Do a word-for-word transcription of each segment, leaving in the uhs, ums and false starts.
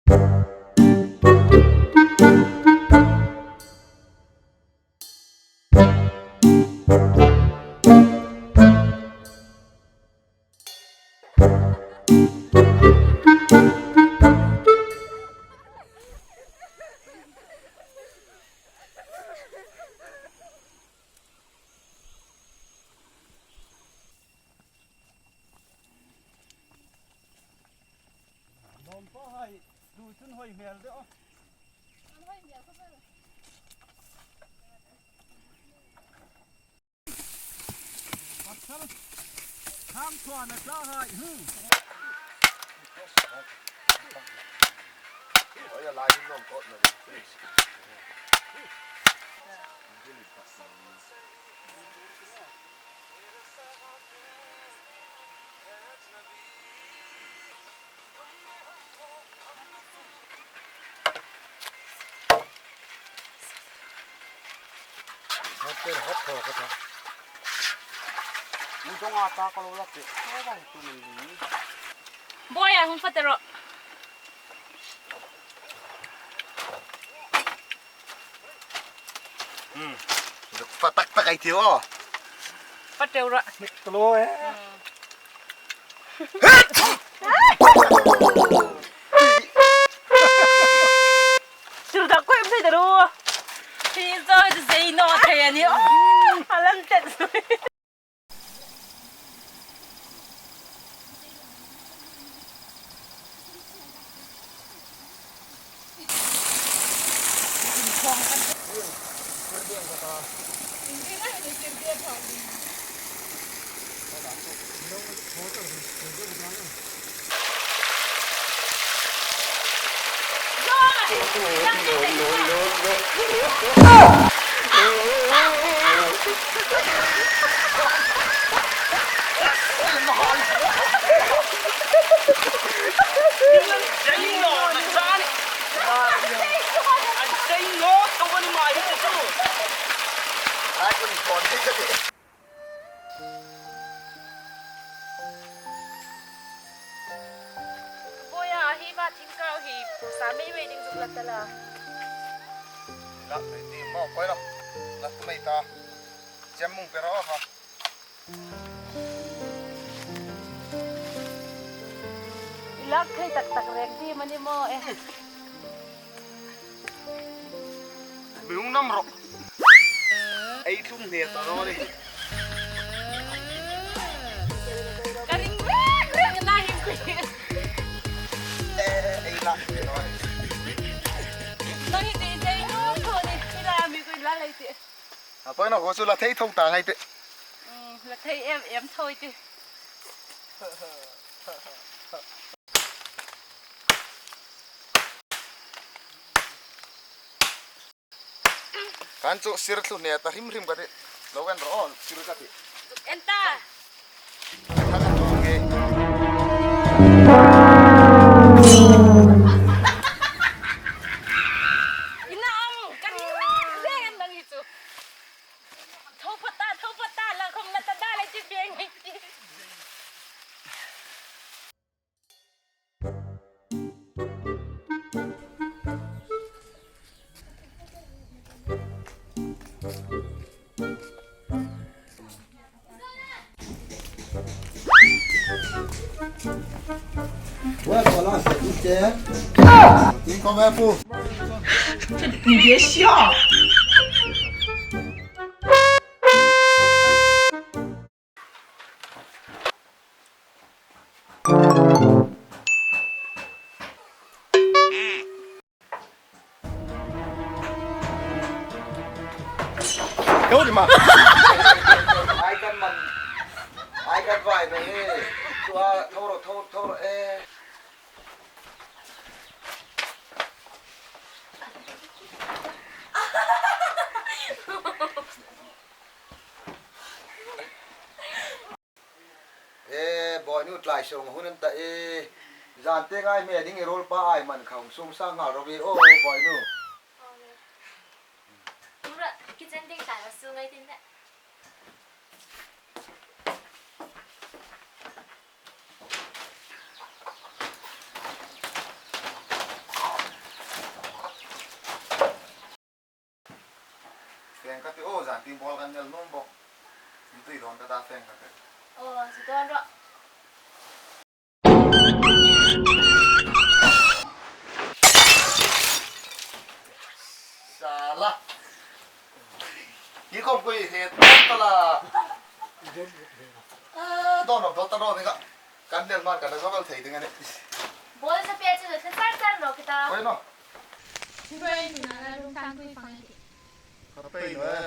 Lawm pa hai, tu chun hoi hmel de aw. Pathar kham thuana tla hai, hu. Oi, a lai in lawm kot na. Hot ter, hot thaw ka ta. Hung ṭawng a ta ka lo la tih. Hei, hei, tu min ding. Boya, hung fate ro. Hmm. Fa tak tak ai tiu. Fate ro. Nik tlo e. Hmm. Tul ka koi pe ro. Hi zo zei no thei a ni. Oh, a lan tet. Boya, hi va thingkau hi sa mei mei ding zuk la ta la. La mei ti mo koi lo. La tu mei ta. Chem mung pe ro ha. I lak thei tak tak reng ti mani mo e. Mi hung nam ro. Ei tlum hne ta ro ni. Ka ring reng reng na hi kui. Eh, ei lak hne ro. Nang hi ti zei no ko ni, ti la mi kui la lei ti. A poi na ko su la thei thong ta ngai ti. Mm, la thei em em thoi ti. Kan chu sir thlu ne ta hrim hrim ka ti. Lo kan ro, sir ka ti. En ta. Kan kan ro nge. Ina am, kan ni ma, le kan nang hi chu. Tho phat ta, tho phat ta, la khom la ta da le chi beng. Well, well, I said, you dare? Think of apple. Yes, sure. Ôi, mà. Ai kan man. Ai kan vai na he. Tua thâu rồi, thâu, thâu rồi, e. E, Boinu, tlai sung hun an ta e. Zan te ngai me ding i rol pa ai man khawm sung sa ngal ro ve o, Boinu. Ura, kitchen ding ta la su ngai tin ne. Ka ti o, zan tin ball kan nel nuom bok. Intui dawn ka ta feng ka ti. O, si dawn ro. Sala. Hi kom koi he ta la. Ah, dawn ro, dawn ta ro ni ka. Kan nel mar kan na zong al thei ding a nih. Ball sa pia chu thla sar sar naw ka ta. Oi naw. Chu roi chu na la lung tang kui fang. Ka pei naw e.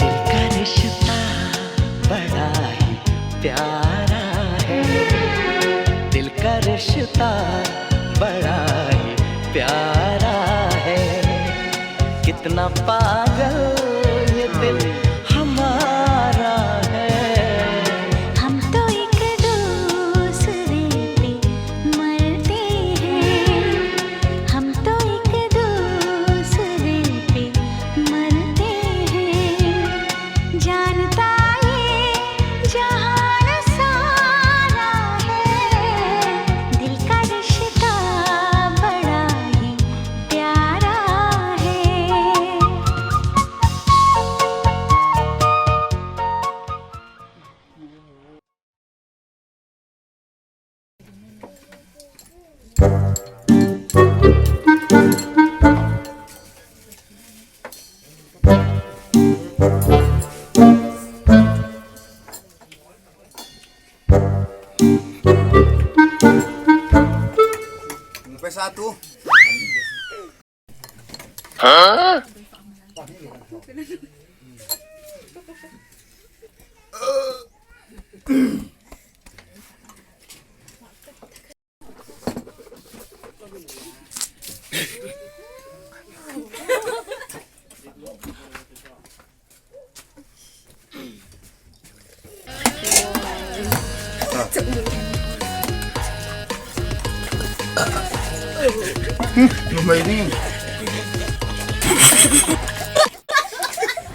दिल का रिश्ता बड़ा ही प्यारा है, दिल का रिश्ता बड़ा ही प्यारा है, कितना पागल ये दिल हमारा है। हम तो एक दूसरे पे मरते हैं, हम तो एक दूसरे पे मरते हैं, जानता ये जहान सारा है, दिल का रिश्ता बड़ा ही प्यारा है। Pesa tu. Numei ding.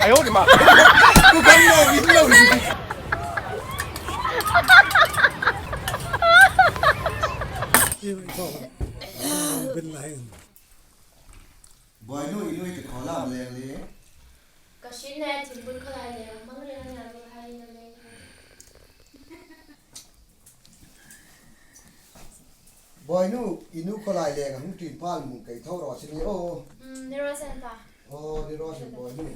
Ai o, di ma. Ku kan lo, di lo. Bin lain. Boinu, i nu i ti khaw la leng le. Ka hriet naw, thil bun kha lai le, mang le na lo hai na le. Boinu, i nu khaw lai le, hung tin pal mu kei tho ro si ni o. Mm, ni ro sen ta. O, ni ro sen Boinu.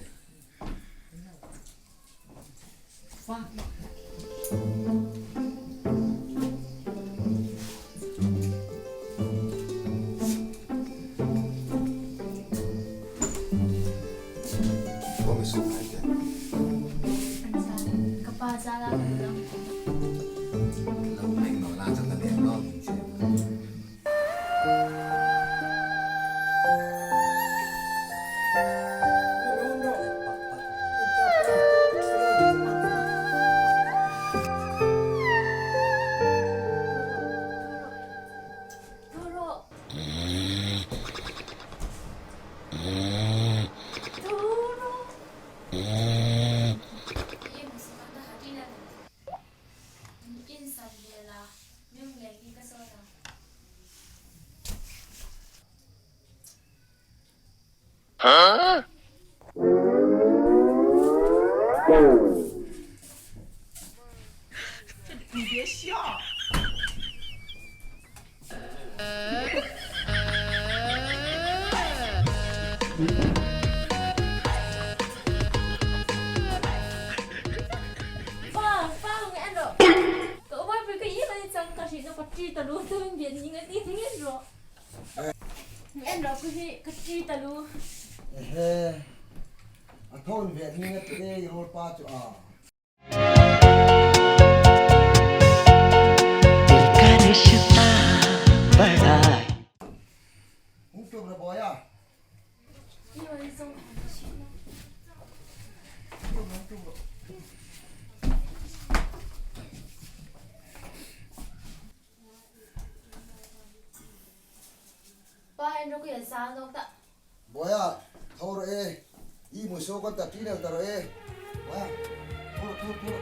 Ka pa zala lo. Lo meng lo la cha ka leng lo min che. Pa, pa, hung en ro. Ka ubai pui ka i mani chang ka hriet naw ka ṭi ta lo, tu min bian ni nga ti hung en ro. Hung en ro, ku hi ka ṭi ta lo. Ehe. A thon ve ni nga te i hol pa chu a. दिल का रिश्ता बड़ा. Hung tum ra boya. Ro kuya sa dok ta. Boya, thawr e. I mu so kan ta pi neu ta ro e. Boya, thawr, thawr, thawr.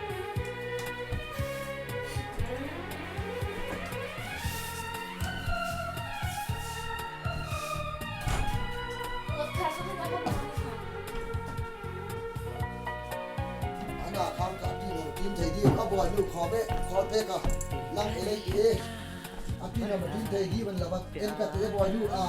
Kot kha sa ta ko. Ana khang ka pi neu tin thei di ka boy nu kho be, kho be ka. Lang e lei e. A pi neu tin thei di ban la ba. En ka te boy nu a.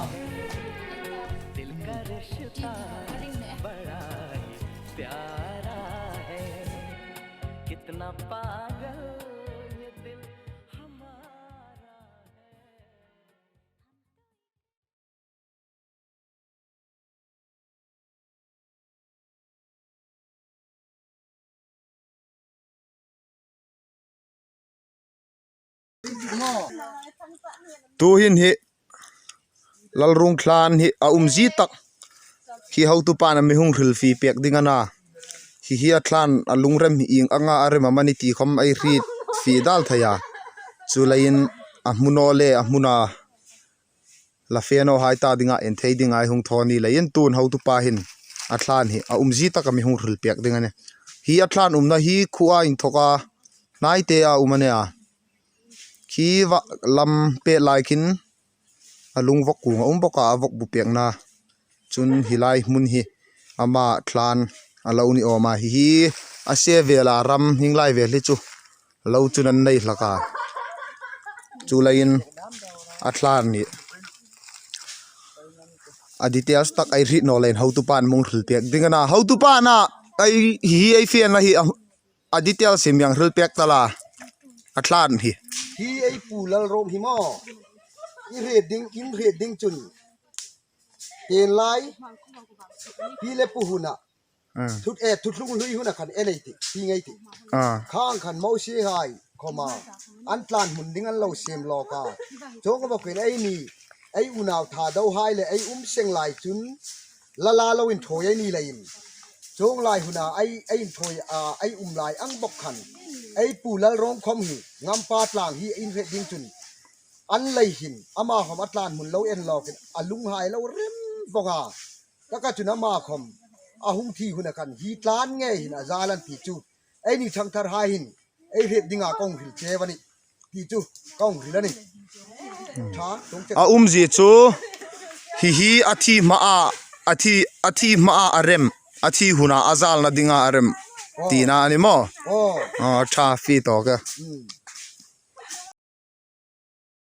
Tuhin hi Lalrung thlan hi a umzie tak. Hi hotupa'n a mi hung hril fie pek ding a na. Hi hi a thlan a lungrem ieng anga a rem am a ni ti khom ei hriet fie dal thei a. Chuleiin a hmu naw le a hmu na la fe naw hai ta dinga en thei dinga ei hung thaw ni leiin tun hotupa hin a thlan hi a umzie tak a mi hung hril pek ding a nih. Hi a thlan umna hi khuoa inthawka hnaite a um a nih a. Khi va lam pet lai khin a lung vawk kung a um bawk a, a vawk bu pekna. Chun hi lai hmun hi ama thlan a lo ni awm a, hi hi a se vela ram hieng lai vel hi chu lo chun an nei hlak a. Chuleiin a thlan ni a details tak ei hriet naw leiin hotupa'n a mi hung hril pek ding a na. Hotupa na ei hi ei fienna hi a, a details hi mi hang hril pek ta la. A thlan hi. Hi ei pu Lalrung hi maw. I hriet ding, in hriet ding chun. Ten lai. Pi le pu huna. Ah. Thut e, thut lung lui huna khan en ei ti, ti ngei ti. Ah. Khang khan Mosie hai khoma an thlan hmun ding an lo siem lawk a. Chuong bawkin ei ni, ei unau Thadou hai le ei um seng lai chun la la lo inthawi ei ni leiin. Chuong lai huna ei, ei inthawi a, ei um lai ang bawk khan. Ei pu Lalrung khom hi, Ngampa tlang hi in hriet ding chun. An lei hin, ama khom a thlan hmun lo en lawkin, a lunghai lo rem vawng a. Taka chun ama khom, a hung thi huna khan hi thlan ngei hin a zal an ti chu. Ei ni thangthar hai hin, ei hriet dinga kong hril che a nih. Ti chu, kong hril a nih. Tha, tung che. A umzie chu, hi hi a thi hma a, a thi, a thi hma a a rem, a thi huna a zalna dinga a rem. Oh. Tina a ni maw? Oh. Oh, tha fie tawk a. Hmm.